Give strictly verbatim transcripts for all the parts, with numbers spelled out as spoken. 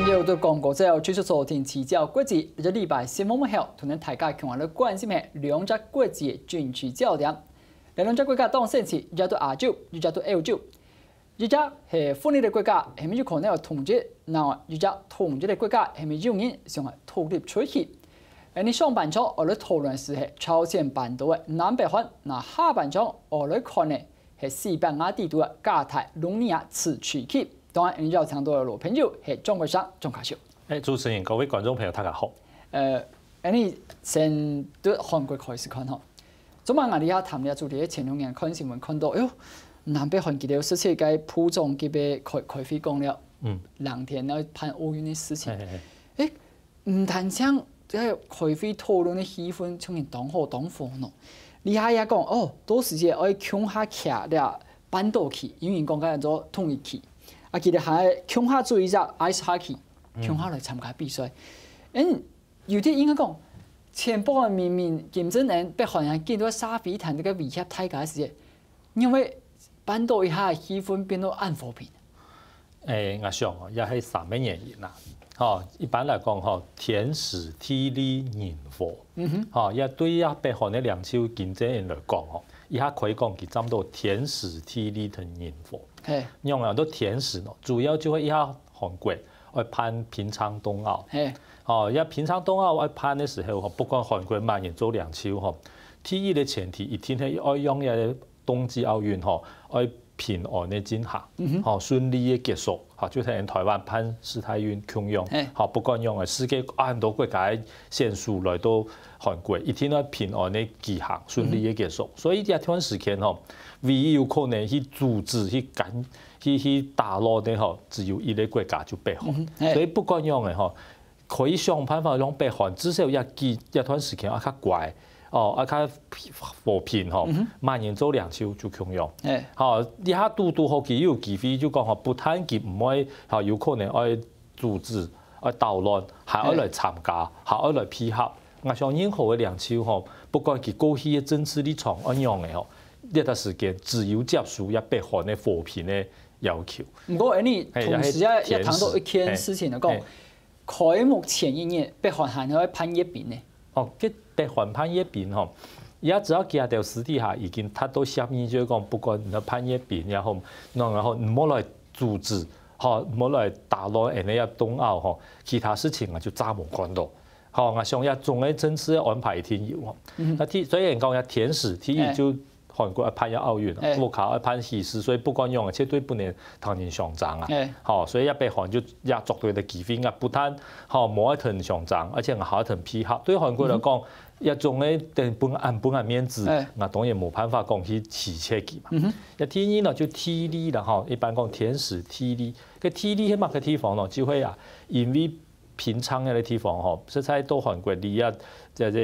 又到廣告之後，繼續鎖定聚焦國際。這個禮拜新聞後，同大家共下來關心係兩隻國際个政治焦點。這兩隻國家當先進，一隻在亞洲，一隻在歐洲。一隻係分裂个國家，係毋係有可能有統一？另外一隻統一个國家，係毋係有人想愛獨立出去？而你上半場，𠊎來討論个係朝鮮半島个南北韓，那下半場，𠊎來看个 係西班牙底肚个加泰隆尼亞自治區。當然，邀請到个老朋友係張國生張教授。哎，主持人、各位觀眾朋友，大家好。呃，恁樣先對韓國開始看吼。昨晚𠊎這下談這主題，前兩日看新聞看到，哎喲，南北韓佢兜有十七个部長級个開開會講了，嗯，兩天要辦奧運个事情。嘿嘿嘿。哎， 毋單淨在開會討論个氣氛，像人當好當火熱。這下也講，哦，到時節愛共下徛這半島旗，有人講該安到統一旗。啊，佢兜還共下組一隻ice hockey，共下來參加比賽。嗯，有兜應該講，前北韓明明金正恩、北韓還見到沙飛彈這个威脅大家个時節，因為半島一下氣氛變到恁和平。 誒，𠊎想哦，也係三個原因啦。吼，一般來講吼，天時、地利、人和。嗯哼。吼，也對這北韓个領袖金正恩來講吼，一下可以講佢站到天時、地利同人和。嘿。仰般安到天時呢？主要就係一下韓國愛辦平昌冬奧。嘿。吼，這平昌冬奧愛辦个時候吼，不管韓國麼人做領袖吼，第一个前提一定係愛用這个冬季奧運吼，愛 平安个進行，嗯哼。吼，順利个結束，吼，就像台灣辦世大運共樣，嘿。吼，不管仰仔，世界恁多國家个選手來到韓國，一定愛平安个舉行，順利个結束。嗯哼。所以這段時間吼，唯一有可能去阻止、去干、去、去打亂个吼，只有一個國家就北韓。嗯哼，嘿。所以不管仰仔吼， 可以想辦法讓北韓至少這幾、這段時間啊較乖，哦，啊較和平吼，嗯哼。麼人做領袖就共樣。哎。吼，這下堵堵好佢有機會就講吼，不但佢毋會，吼，有可能愛阻止、愛搗亂，還愛來參加，嘿。還愛來配合。𠊎想任何个領袖吼，不管佢過去个政治立場仰仔吼，這段時間只有接受這北韓个和平个要求。毋過，恁樣，嘿，同時也、也談到一件事情來講，嘿。 開幕前一日，北韓還會辦閱兵呢。哦，該北韓辦閱兵吼，也只要佢兜私底下已經達到協議，就係講，不管你辦閱兵也好，喏，然後毋好來阻止，吼，毋好來打亂恁樣个冬奧吼，其他事情啊就再無看到。吼，𠊎想這種个政治个安排一定有吼。嗯哼。那第、所以人講這天時，第一，哎。就 韓國愛辦這奧運，哎。屋下愛辦喜事，所以不管仰仔，絕對不能同人相爭啊。哎。吼，所以這北韓就也捉到个機會啊，不但吼無愛同相爭，而且還愛同配合。對韓國來講，嗯哼。這種个等分恁、分恁面子，哎。𠊎當然無辦法講去拒絕佢嘛。嗯哼。這第二呢，就地利啦吼，一般講天時地利。該地利係麼个地方呢？就係啊，因為平昌該个地方吼，實在到韓國離啊，這、這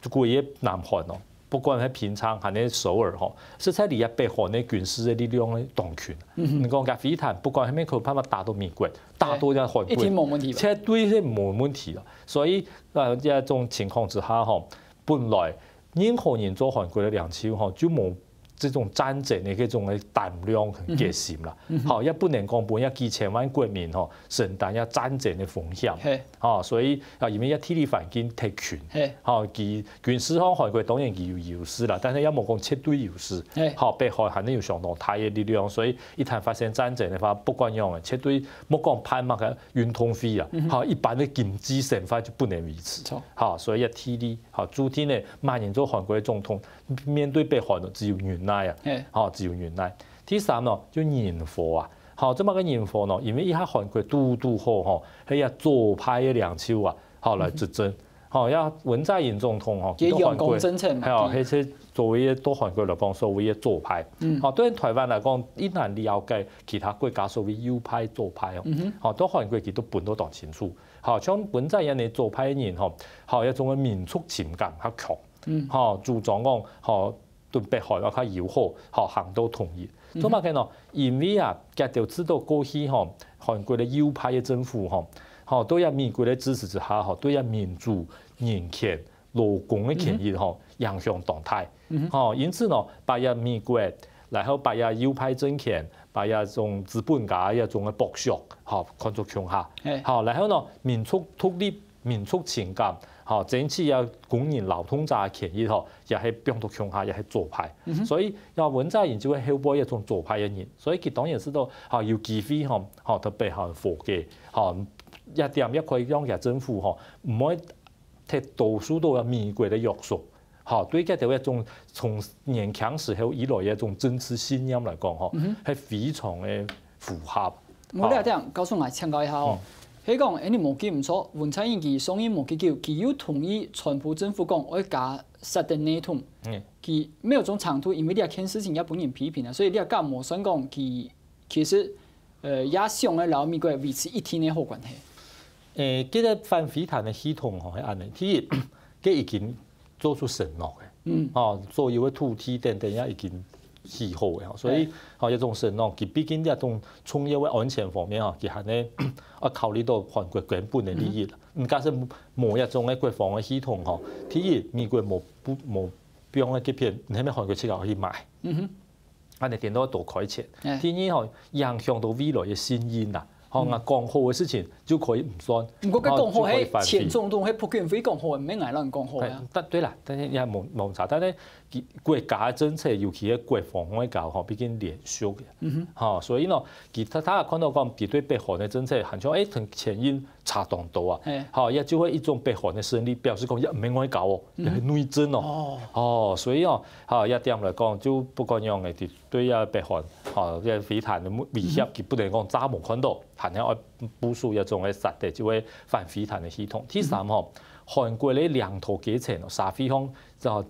歸个南韓哦，不管係平昌還係首爾吼，實在離啊北韓个軍事个力量个當近。嗯哼。你講該飛彈，不管係毋係有辦法打到美國，打到這韓國，一定無問題吧？絕對係無問題啦。所以，呃，這種情況之下吼，本來任何人做韓國个領袖吼，就無這種戰爭个這種个膽量同決心啦。嗯哼。嗯哼。吼，也不能講分這幾千萬國民吼，承擔這戰爭个風險。嘿。 吼，所以啊，因為這地理環境忒近，嘿。吼，佢軍事上韓國當然佢有優勢啦，但是也無講絕對優勢。嘿。吼，北韓還係有相當大个力量，所以一旦發生戰爭个話，不管仰仔，絕對莫講辦麼个運動會啊，嗯哼。吼，一般个經濟生活就不能維持。著。吼，所以這地利，吼，注定呢，麼人做韓國个總統，面對北韓只有忍耐啊，嘿。吼，只有忍耐。第三呢，就人和啊， 吼，做麼个人和呢？因為這下韓國堵堵好吼，係這左派个領袖啊，吼，來執政。嗯哼。吼，這文在寅總統吼，佢都韓國，佢用功政策嘛，吼，對。係、係所謂个對韓國來講，所謂个左派。嗯。吼，對台灣來講，也難了解其他國家所謂右派、左派哦。嗯哼。吼，對韓國佢都分到當清楚。吼，像文在寅个左派个人吼，吼，這種个民族情感較強。嗯。吼，主張講，吼， 對北韓愛較友好，吼，行到統一。嗯哼。做麼个呢？因為啊，佢兜知道過去吼，韓國个右派个政府吼，吼，對這美國个支持之下吼，對這民主、人權、勞工个權益吼，嗯哼。影響當大。嗯哼。吼，因此呢，把這美國然後把這右派政權，把這種資本家這種个剝削，吼，看作共下。好，然後呢，民族獨立、民族情感，吼，爭取這工人勞動者个權益，吼，也係放到共下，也係左派。所以，這文在寅就係後背這種左派个人，所以佢當然係到，吼，有機會，吼，吼，特別吼和解，吼，這點也可以讓佢政府，吼，毋會忒多受到美國个約束。 吼，對佢兜一種從年輕時候以來个一種政治信念來講，吼，係非常个符合。𠊎這點教授𠊎請教一下哦，係講，誒，你無記毋著，文在寅佢上任無幾久，佢有同意川普政府講愛加設定內通，佢某種程度因為這件事情也分人批評啊，所以這个無算講佢其實，呃，也想愛摎美國維持一定个好關係。誒，這个反飛彈个系統吼，係恁呢，第一，佢已經 做出承諾个，嗯，吼，所有个土地等等也已經起好个，吼，所以，吼，這種承諾，佢畢竟這種重要个安全方面，吼，佢還係愛考慮到韓國根本个利益啦。嗯，假使無這種个國防个系統，吼，第一，美國無不無放个這片，你係毋係韓國自家去買？嗯哼。 恁呢顛倒多開錢。第二吼，影響到未來个信任啦。吼，講好个事情就可以毋算。毋過該講好係前總統係朴槿惠講好个，毋係𠊎摎你講好个。但對啦，但是也無無差，但是國家个政策，尤其係國防外交吼，畢竟連續个。吼，所以呢，佢他他看到講，佢對北韓个政策，好像誒同前任 差當多啊。吼，也就會一種北韓个勝利，表示講也毋係外交哦，也係內政哦。哦，所以哦，吼，這點來講，就不管樣个，對這北韓，吼，這飛彈个威脅，佢不能講早無看到，還係愛部署這種个設定，就係反飛彈个系統。第三吼，韓國个領導階層哦，社會上，吼，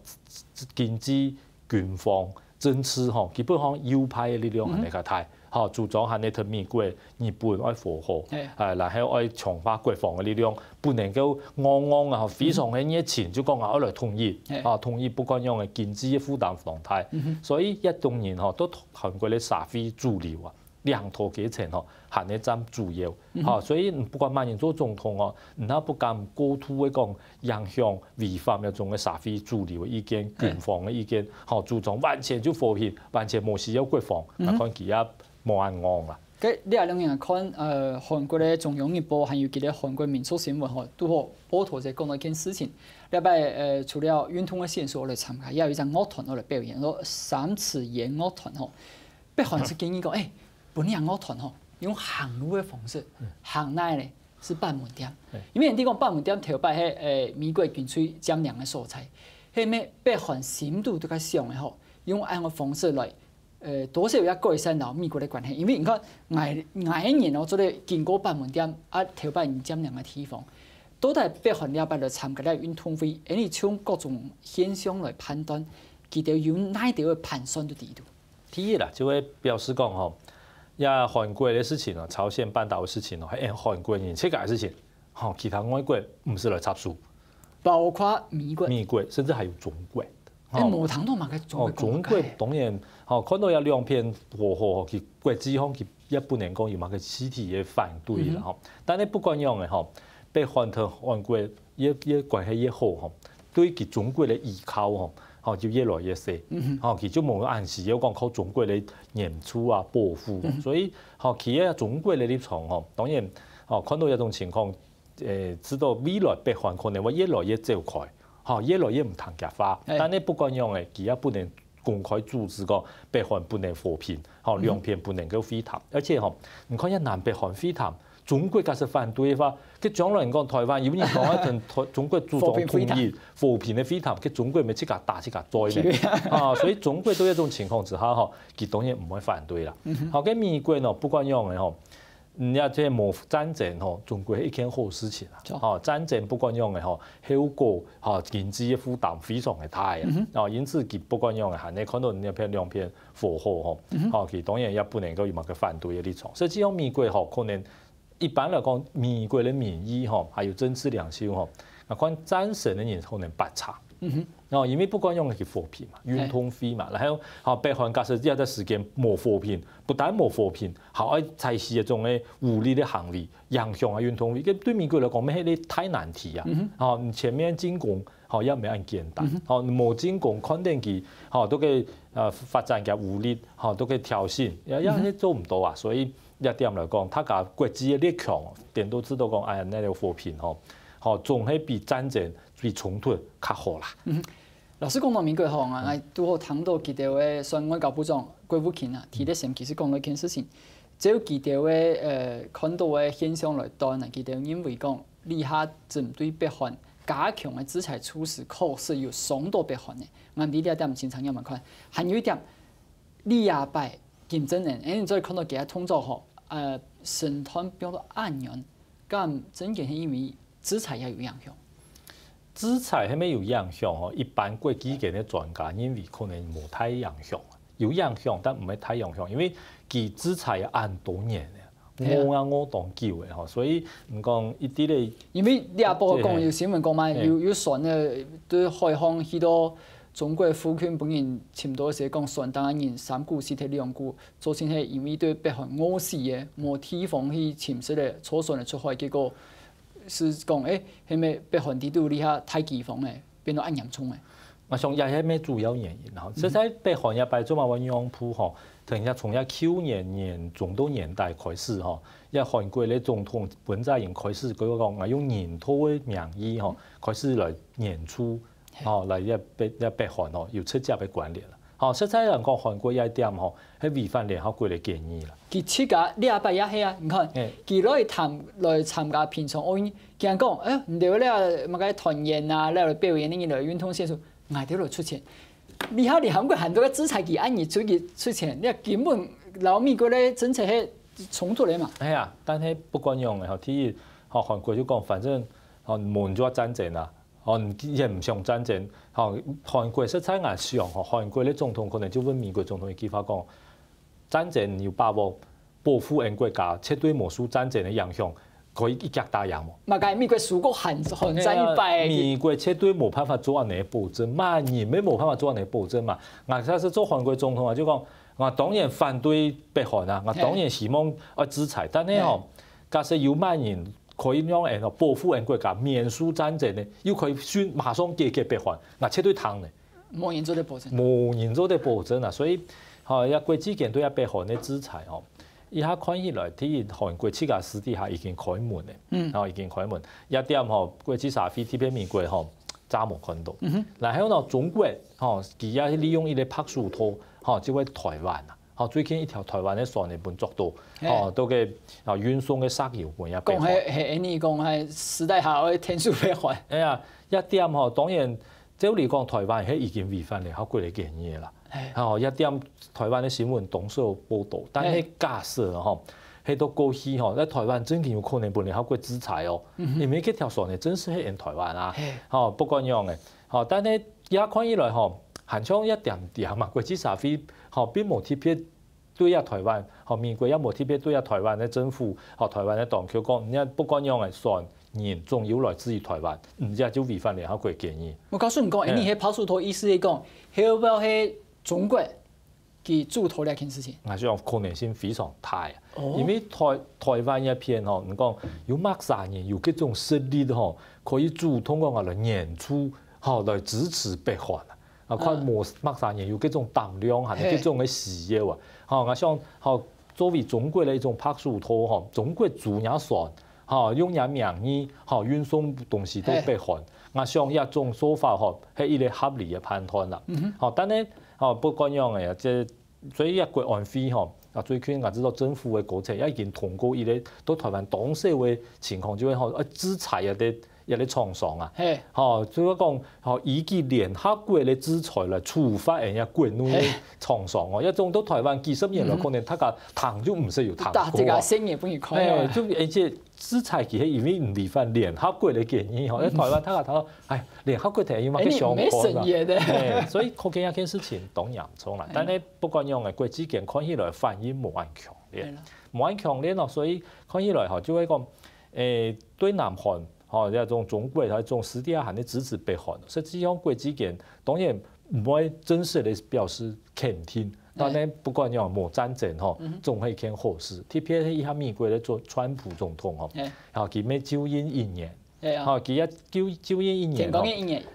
經濟、軍方、政治吼，基本上右派个力量還係較大。 吼，主張還係同美國、日本愛和好，啊，然後愛強化國防个力量，不能夠戇戇啊，非常个熱情，就講啊，愛來統一，啊，統一不管樣个經濟个負擔當大，所以這種人吼，到韓國个社會主流啊，領導階層吼，還係佔主要，吼，所以不管麼人做總統哦，你也不敢過度个講影響 違反這種个社會主流个意見、軍方个意見，吼，主張完全就和平，完全無需要國防，𠊎看佢也無恁戇啦。該這兩日看，呃，韓國个中央日報還有佢个韓國民族新聞吼，堵好報導者講到一件事情。這擺呃，除了運動个選手來參加，也有一隻樂團來表演，說三尺弦樂團吼。北韓係建議講，誒，分這樂團吼，用行路个方式，行哪呢？ 係板門店。因為人講板門店頭擺係誒美國軍隊佔領个所在，係毋係北韓心肚都較想个吼，用恁个方式來呃多少也改善摎美國个關係。因為你看，𠊎𠊎个人哦，做得經過板門店啊，頭擺人佔領个地方，到底北韓這擺來參加這運動會，恁樣從各種現象來判斷，佢兜有哪兜个盤算在裡肚？ 第一啦，就會表示講吼，這韓國个事情哦，朝鮮半島个事情哦，係韓國人自家个事情，吼，其他外國毋使來插手。包括美國。美國，甚至還有中國。誒，無聽到麼个中國。哦，中國當然，吼，看到這兩片和好，吼，佢國際上佢也不能講有麼个具體个反對啦，吼。但係不管樣个吼，北韓同韓國越越關係越好吼，對佢中國个依靠吼， 吼，就越來越細。吼，佢就無恁需要講靠中國个援助啊、保護。所以，吼，企業中國个立場吼，當然，吼，看到這種情況，誒，知道未來北韓可能會越來越走開，吼，越來越毋聽佢話。但係不管樣个，佢也不能公開阻止講北韓不能和平，吼，兩片不能夠會談。而且吼，你看一下南北韓會談， 中國假使反對个話，該將來人講台灣有人講愛同台中國主張統一、和平个會談，該中國乜自家打自家嘴咩？啊，所以中國在這種情況之下吼，佢當然毋會反對啦。好，該美國呢，不管樣个吼，嗯，也這無戰爭吼，中國係一件好事情啊。吼，戰爭不管樣个吼，後果吼，經濟个負擔非常个大啊。哦，因此佢不管樣个，還係看到你那片兩片和好吼，吼，佢當然也不能夠有麼个反對个立場。所以這樣美國吼，可能 一般來講，美國个民意吼，還有政治領袖吼，啊，看戰勝个人可能八成。嗯哼。哦，因為不管用个和平嘛，運動會嘛，然後好，北韓假設這段時間無和平，不但無和平，還愛採取這種个武力个行為，影響啊運動會，這對美國來講，乜係个大難題啊。嗯哼。哦，你前面進攻，好，也毋係恁簡單。嗯哼。哦，無進攻，看等佢，好，都个呃發展佢武力，好，都个挑釁，也也係做毋到啊。所以這點來講，大家國際个力強，顛倒知道講，哎呀，該个和平吼，好，總係比戰爭 比衝突較好啦。嗯哼。老師講到美國吼，啊，拄好聽到佢兜个算外交部長國務卿啊，提得先其實講到一件事情，照佢兜个呃看到个現象來斷啊，佢兜認為講，這下針對北韓加強个制裁措施確實有傷到北韓呢。𠊎毋知這點先生仰般看？還有一點，這擺金正恩，因為你做得看到佢个動作吼，呃，身段變到恁樣，敢真个係因為制裁也有影響？ 制裁係毋係有影響吼？一般國際間个專家認為可能無大影響，有影響，但毋會大影響，因為佢制裁恁多年了，係啊。餓啊餓當久了吼，所以你講一直个，因為這下報講有新聞講嘛，係。有有船个對海上去到中國附近，分人尋到一些講船頂个人三具死忒兩具，造成係因為對北韓餓死个，無地方去尋食个，坐船个出海，結果 係講，誒，係毋北韓底肚這下大饑荒誒，變到恁嚴重誒？𠊎想也係毋主要原因吼。實在北韓這擺做麼會讓步吼，等一下從這舊年年中到年底開始吼，這韓國个總統文在寅開始佢講，啊，用人道个名義吼，開始來援助吼，來這北這北韓吼，有直接个關聯啦。 吼，實在來講，韓國這一點吼，係違反聯合國个決議啦。佢自家這擺也係啊，你看，嘿。佢來談來參加平昌奧運，竟然講，哎，你兜這麼个團員啊，來表演，你來運動選手，𠊎兜來出錢。這下聯合國還在該制裁佢，恁樣出去出錢，你根本摎美國个政策係衝突个嘛。哎呀，但係不管樣个吼，第一，吼，韓國就講，反正吼，無人就愛戰爭啊。 哦，也毋想戰爭。吼，韓國實在𠊎想吼，韓國个總統可能就問美國總統一句話講，戰爭有把握保護𠊎國家，絕對無受戰爭个影響，可以一擊打贏無？麼个美國輸過韓韓戰敗？美國絕對無辦法做恁樣个保證，麼人乜無辦法做恁樣个保證嘛。𠊎假使做韓國總統啊，就講，𠊎當然反對北韓啊，𠊎當然希望愛制裁，但係吼，假使有麼人 可以讓𠊎保護𠊎國家免受戰爭呢，又可以迅馬上解決北韓，𠊎絕對聽呢。無人做得保證。無人做得保證啊，所以吼，這國際間對這北韓个制裁吼，這下看起來，第一，韓國自家私底下已經開門了，嗯，吼，已經開門。這點吼，國際社會特別美國吼，早無看到。嗯哼。然後呢，中國吼，佢也利用一個白手套吼，就會台灣啊。 吼，最近一條台灣个船仔分捉到，嘿，吼，到个啊運送个石油分也北韓。講係係，你講係私底下愛天數北韓。哎呀，這點吼，當然，照理講，台灣係已經違反聯合國个決議啦。嘿，吼，這點台灣个新聞當少報導，但係假設吼，係到過去吼，在台灣真正有可能分聯合國制裁哦，因為這條船仔真實係𠊎台灣啊，嘿，吼，不管樣个，吼，但係也看起來吼，還像一點點嘛，國際社會吼，並無特別 對啊台灣，吼，美國也無特別對啊台灣个政府，吼，台灣个當局講，你看不管樣个船人總有來自於台灣，毋這就違反聯合國決議。𠊎告訴你講，欸，你係白手套意思係講，係要係中國佢主導這件事情？𠊎想可能性非常大啊，哦，因為台台灣這片吼，你講有麼儕人有這種實力吼，可以主動講來援助，吼，來支持北韓啊。 啊，看無麼儕人有這種膽量，還有這種个需要啊。吼，𠊎想，吼，作為中國个一種白手套吼，中國租若船，吼，用若名義，吼，運送東西到北韓，𠊎想這種做法吼，係一個合理个判斷啦。吼，但係，吼，不管樣个，這所以這國安會吼，啊，最近𠊎知道政府个高層也已經通過一個對台灣當時个情況，就係吼，呃，制裁一個 一個廠商啊。嘿。吼，就係講，吼，依據聯合國个制裁來處罰人家國內个廠商哦，這種到台灣幾十年來，可能大家聽就毋識有聽過啊。大家先也不會看啊。嘿，就而且制裁佢係因為毋違反聯合國个決議吼，在台灣大家聽到，哎，聯合國決議嘛，欸，你沒審也的。嘿，所以可見這件事情當嚴重啦。但係不管樣个，國際間看起來反應無恁強烈，無恁強烈咯，所以看起來吼，就會講，欸，對南韓吼，這種中國，這種私底下還在支持北韓。實際上國際間當然毋會正式的表示肯定，但呢，不管樣，無戰爭吼，總係一件好事。特別係一下美國的做川普總統吼，吼，佢乜就任一年，吼，佢也就就任一年吼，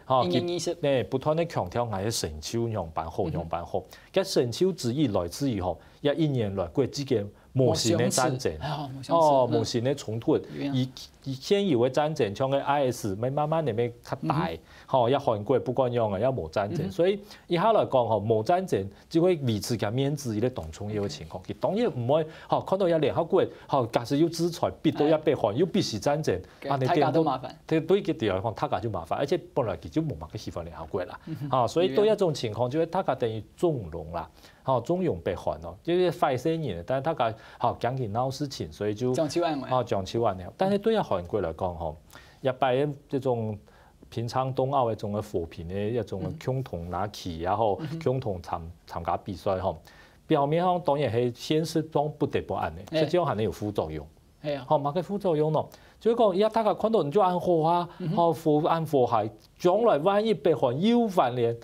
吼，佢呢不斷的強調𠊎个成就仰般好仰般好，該成就之一來自於吼，這一年來國際間 無形的戰爭，哦，無形的衝突。以以現有的戰爭，像个IS，慢慢慢慢个較大，吼，也韓國不管樣啊，也無戰爭。所以一下來講吼，無戰爭就會維持佢面子一個當重要的情況。佢當然毋會，吼，看到這聯合國，吼，假使有制裁，逼到這北韓，又必須戰爭，啊，你大家都麻煩。對對佢來講，大家就麻煩，而且本來佢就無麼个喜歡聯合國啦，啊，所以對這種情況就會大家等於縱容啦。 吼，縱容北韓哦，就係壞勢人，但係大家吼驚佢鬧事情，所以就講起完了。吼，講起完了。但係對於韓國來講吼，一擺這種平昌冬奧的這種和平的一種共同拿旗，然後共同參參加比賽吼，表面上當然係現實中不得不恁呢，實際上還能有副作用。係啊，吼，麼个副作用呢？就係講，呀，大家看到你就恁好啊，吼，和恁和諧，將來萬一北韓又翻臉，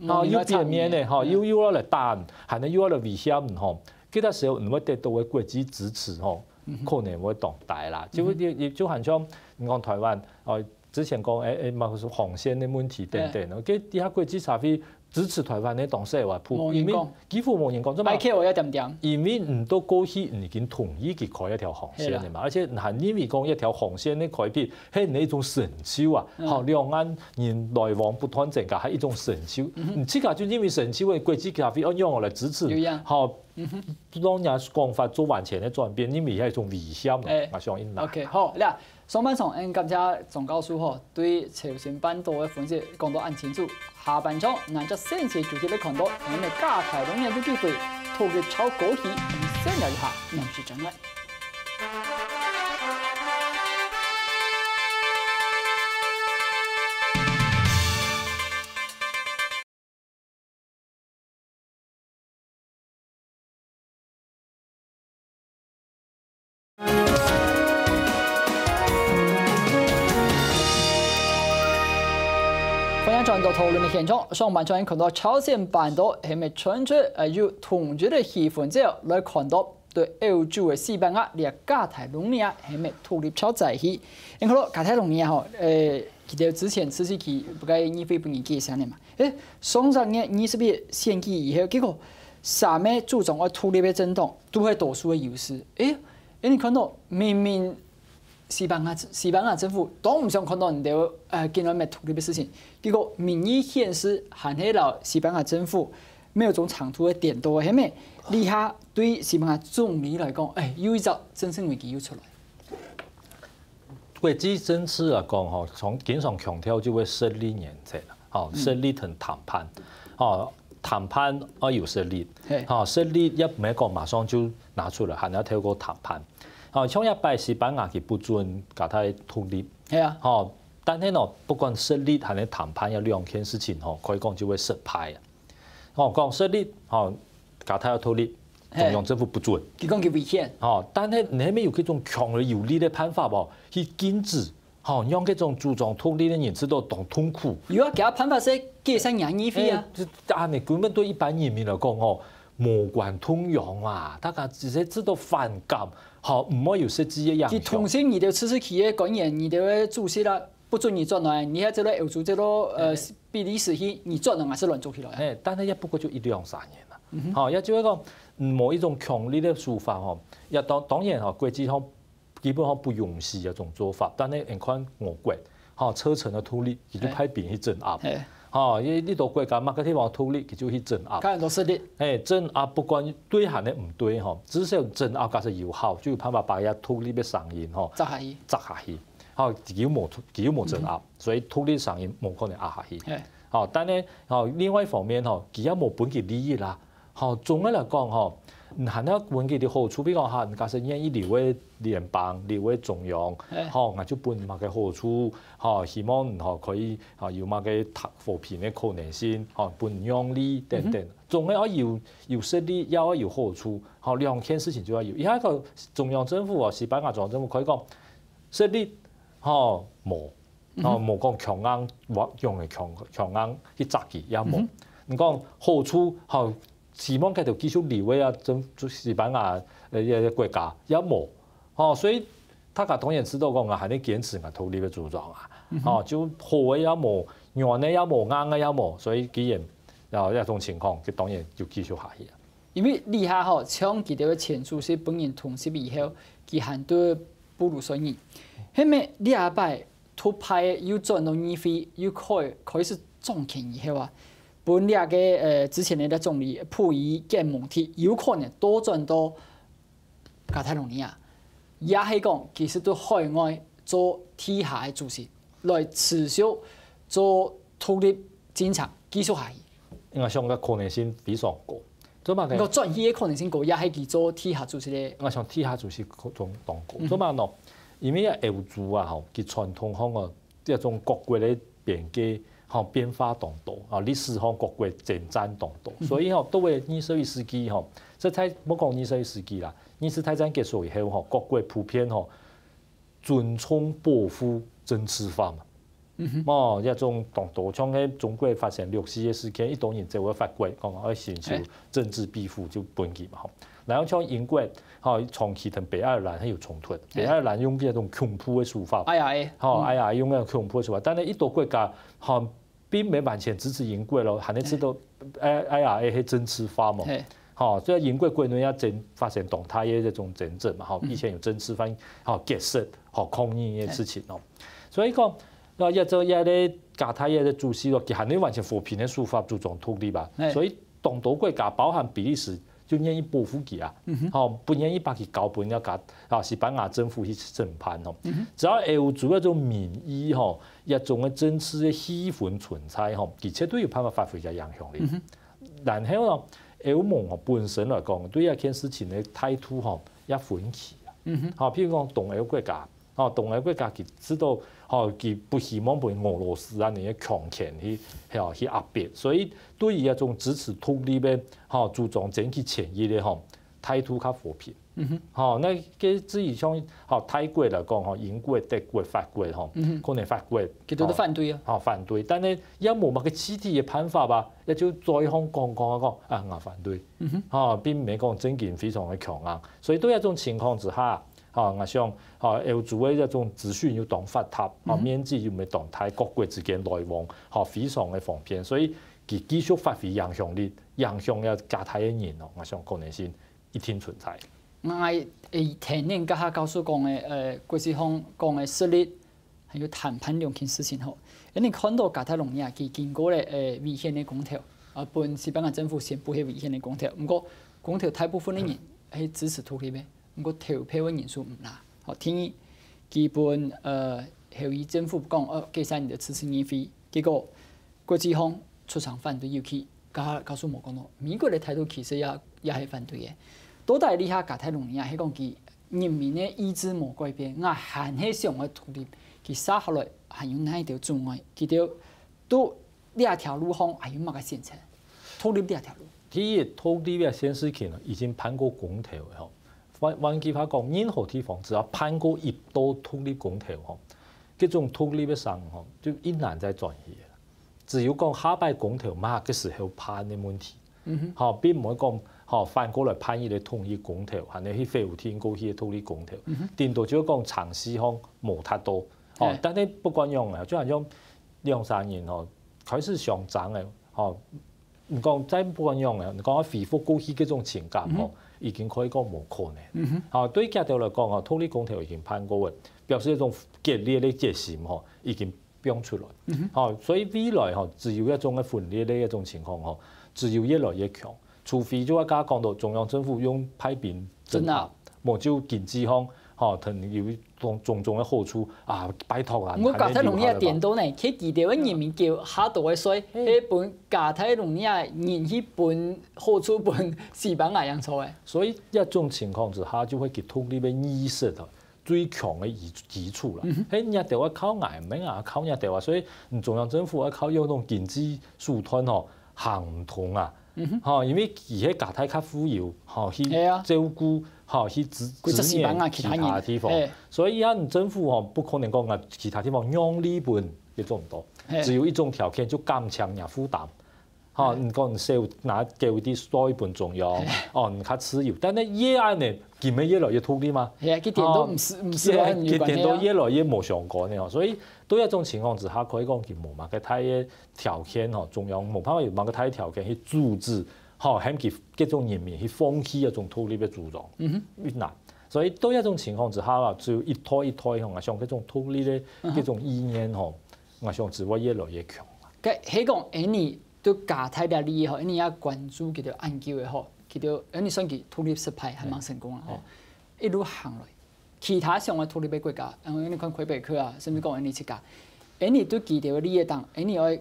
吼，又變面呢，吼，又又愛來打，還能又愛來威脅，吼，這個時候你會得到个國際支持吼，可能會當低啦。就會就就好像你講台灣，哦，之前講，欸欸，麼个係防線个問題等等，哦，這這下國際社會支持台灣个當少啊，普因為幾乎無人講，做麼？I Q也點點。因為你到過去你已經同意佢開一條防線了嘛，而且你還認為講一條防線个開闢，係你一種成就啊，吼，兩岸人來往不斷增加，係一種成就。你自家就認為成就个國際社會愛仰般來支持，吼，當然講法做完全个轉變，認為係一種威脅咯，𠊎相信啦。OK，好，那上半場，𠊎感謝鍾教授吼，對朝鮮半島个分析講到恁清楚。下半場，𠊎就先先就係來看到，𠊎等个加泰隆尼亞有機會，投入超高級，先聊一下，臨時轉來。歡迎轉到討論个現場，上半場看到朝鮮半島係無傳出，呃，有統一个氣氛，這樣來看到 對歐洲个西班牙，這加泰隆尼亞係無獨立朝在起。因為加泰隆尼亞吼，呃，佢兜之前自治區不該議會分人解散个嘛。欸，上十月二十一選舉以後，結果三个主張愛獨立个政黨都係多數个優勢。欸，欸，你看到明明西班牙西班牙政府當毋想看到你兜呃緊來無獨立个事情，結果民意顯示還係摎西班牙政府 沒有種長途个顛倒，係無？這下對西班牙總理來講，欸，又一隻政治危機又出來。國際政治來講吼，從經常強調就係實力原則啦，吼，實力同談判，吼，談判愛有實力，吼，實力也毋係講馬上就拿出來，還愛透過談判。吼，像這擺西班牙佢不准加泰獨立，係啊，吼，但係呢，不管實力還係談判，這兩件事情吼，可以講就會失敗啊。 哦，講設立，吼，加泰獨立，中央政府不准。佢講佢違憲。吼，但係你係無有這種強而有力个辦法無？去禁止，吼，讓這種主張獨立个人感覺到當痛苦。有啊，佢个辦法係解散人議會啊。欸，這恁樣根本對一般人民來講，吼，無關痛癢啊，大家只係感覺到反感，吼，毋會有實際个影響。佢通常你兜自治區个官員，你兜个主席啊， 不准你轉來，你還做得歐洲做得呃比利時去，你轉來還係亂做起來啊。欸，但係也不過就一兩三年啦。吼，也就係講，嗯，無一種強力个手法吼，也當當然吼，國際上基本上不容許這種做法，但係你看俄國，吼，車臣个獨立，佢就派兵去鎮壓。吼，因為這兜國家麼个地方獨立，佢就去鎮壓。看很多勢力。欸，鎮壓不管對還係毋對吼，至少鎮壓假使有效，就有辦法把這獨立个聲音吼，壓下去。壓下去。 吼，佢又無佢又無鎮壓，所以獨立聲音無可能壓下去。吼，但係吼，另外一方面吼，佢也無分佢利益啦。吼，總个來講吼，你還愛分佢兜好處，比如講哈，你假使願意留个聯邦，留个中央，吼，𠊎就分你麼个好處，吼，希望你吼可以吼有麼个談和平个可能性，吼，分讓利等等。總个愛有有設立，也愛有好處，吼，兩件事情就愛有。這下个中央政府哦，西班牙中央政府可以講，設立吼，無，吼，無講強硬，我用个強強硬去壓佢也無。你講好處，吼，希望佢兜繼續留个啊，政西班牙呃國家也無，吼，所以大家當然知道講啊，還係堅持啊獨立个主張啊，吼，就好个也無，軟个也無，硬个也無，所以既然啊這種情況，佢當然就繼續下去啊。 因為這下吼，像佢兜个前主席分人通緝以後，佢還對布魯塞爾。係毋係這擺獨派又轉到議會，又開開始掌權以後啊，分這个呃之前个總理普伊結問題，有可能倒轉到加泰隆尼亞，也係講其實對海外做地下个組織，來持續做獨立進程，繼續下去。𠊎想个可能性非常高。做麼个？个轉去个可能性高，也係佢做地下組織个。𠊎想地下組織當當高。做麼个呢？因為歐洲啊，吼，佢傳統上啊，這種各國个邊界吼變化當多啊，歷史上各國征戰當多，所以吼，到了二十一世紀吼，這在莫講二十一世紀啦，二次大戰結束以後吼，各國普遍吼尊重保護政治犯嘛。 哦，這種當多，像該中國發生六四个事件，一堆人走去法國，講愛尋求政治庇護，就分佢嘛吼。然後像英國，吼，長期同北愛爾蘭還有衝突，北愛爾蘭用這種恐怖个手法， IRA，吼，IRA用該種恐怖个手法，但係一堆國家吼並無完全支持英國咯，還係知道IRA係政治犯嘛。 吼，所以英國國內也爭發生當大个這種爭執嘛，吼，以前有政治犯吼結識吼抗議个事情哦。所以講，啊這種這个加泰个主席咯，佢還係完全和平个手法主張獨立吧。所以當多國家，包含比利時，就願意保護佢啊，吼，不願意把佢交分了加啊西班牙政府去審判哦。只要歐洲這種民意吼，這種个政治个氣氛存在吼，佢絕對有辦法發揮佢个影響力。 然後呢，歐盟哦本身來講，對這件事情个態度吼也分歧啊。吼，譬如講東歐國家，吼，東歐國家佢知道吼佢不希望分俄羅斯恁樣个強權去吼去壓迫，所以對於這種支持獨立个吼主張爭取權益个吼態度較和平。 吼，該个至於像吼泰國來講吼，英國、德國、法國吼，可能法國佢兜都反對啊。吼反對，但係也無麼个具體个辦法吧，也就嘴項講講啊講啊𠊎反對，吼，並無講正經非常个強硬，所以對這種情況之下，吼，𠊎想吼歐洲个這種資訊又當發達，吼，面積又無當大，各國之間來往吼非常个方便，所以佢繼續發揮影響力，影響這加泰个人哦，𠊎想可能性 一定存在。𠊎會聽恁這下教授講个呃國際上講个實力，還有談判兩件事情吼。因為看到加泰隆尼亞佢經過了呃違憲个公投，啊分西班牙政府宣布係違憲个公投，毋過公投大部分个人係支持獨立个，毋過投票个人數毋罅。吼，第二，佢分呃侯友宜政府講哦，解散你个自治議會，結果國際上出聲反對，尤其 教教授無講到，美國个態度其實也也係反對个。到底這下加泰隆尼亞係講佢人民个意志無改變，𠊎還係想愛獨立，佢接下來還有哪一條阻礙？佢兜對這條路項還有麼个選擇？獨立這條路。第一，獨立這件事情呢，已經辦過公投个吼。換換句話講，任何地方只要辦過一到獨立公投吼，這種獨立个聲吼，就已經難再轉去个。 只有講下擺公投麼个時候辦个問題。吼，並毋會講吼反過來辦一個統一公投，還係去否定過去个獨立公投。頂多就講程序項無達到。吼，但係不管仰仔，就好像兩儕人吼開始相爭个吼，你講再不管仰仔，你講愛恢復過去該種情感吼，已經可以講無可能。吼，對佢兜來講吼，獨立公投已經辦過个，表示一種決裂个決心吼，已經 放出來。吼，所以未來吼，只有一種个分裂个一種情況吼，只有越來越強。除非就係剛剛講到中央政府用派兵鎮壓，無就經濟上吼，同有種種个好處啊，拜託啊。毋過加泰隆尼亞顛倒呢，佢佢兜个人民繳較多个稅，係分加泰隆尼亞人去分好處分西班牙人坐个。所以這種情況之下，就會佢獨立个意識吼， 最強个基基礎啦。係你兜愛靠𠊎，毋係𠊎靠你兜啊。所以你中央政府愛靠用該種經濟手段吼，行毋通啊。吼，因為佢係加大較富有，吼，去照顧，吼，去支，支援其他地方。所以啊，政府吼，不可能講啊，其他地方讓利分，也做毋到。只有一種條件，就減輕若負擔。 吼，你講你少拿幾位的稅分中央，哦，你較自由。但係越恁呢，佢乜越來越獨立嘛。係啊，佢顛倒毋使，毋使，佢顛倒越來越無相關个哦。所以對這種情況之下，可以講佢無麼个大个條件吼，中央無辦法有麼个大个條件去阻止，吼，喊佢各種人民去放棄這種獨立个主張，嗯哼，越難。所以對這種情況之下啦，只有一代一代吼，像這種獨立个這種意念吼，𠊎想只會越來越強。該係講，恁呢 對加大个利益吼，恁呢也關注佢兜恁久个吼，佢兜恁呢算佢獨立失敗還蠻成功啦吼，一路行來，其他想愛獨立个國家，嗯，恁呢看魁北克啊，甚至講恁呢自家，恁呢對佢兜个利益當，恁呢愛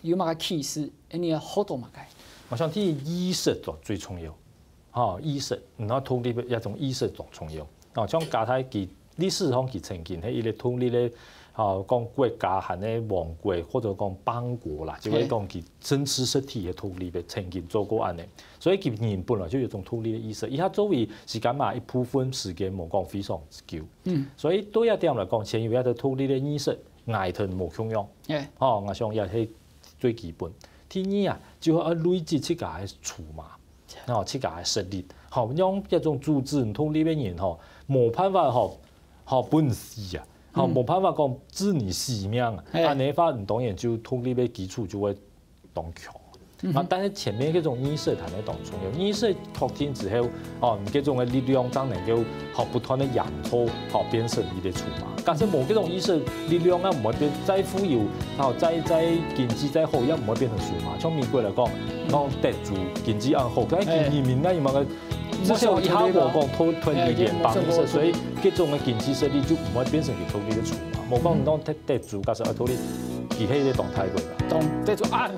有麼个啟示，恁呢愛學到麼个？𠊎想第一意識就最重要。 吼，意識，然後獨立个一種意識當重要。哦，像加大佢歷史上佢曾經係一個獨立个，吼，講國家還係王國或者講邦國啦，就會講佢真實實體个獨立个曾經做過恁呢。所以佢人本來就有一種獨立个意識，佢作為時間嘛一部分時間無講非常久。嗯，所以對這點來講，先有一個獨立个意識，𠊎同無共樣。吼，𠊎想也係最基本。第二啊，就愛累積自家个籌碼。 吼，自家个實力，吼，用這種組織獨立个人吼，無辦法吼，吼，分你死啊，吼，無辦法講置你性命啊，恁呢話，你當然就獨立个基礎就會當強。啊，但是前面這種意識還係當重要，意識確定之後，哦，你這種个力量正能夠好不斷个營造，好變成你个籌碼。假使無這種意識，力量啊，毋會變再富有，好再再經濟再好，也毋會變成籌碼。像美國來講，講德州經濟恁好，但係佢人民啊，有麼个 至少一下無講脫脫離聯邦意識，所以這種个經濟實力就毋會變成佢獨立个籌碼。無講你講德德州假使愛獨立，佢係一個當大國啦。當德州啊，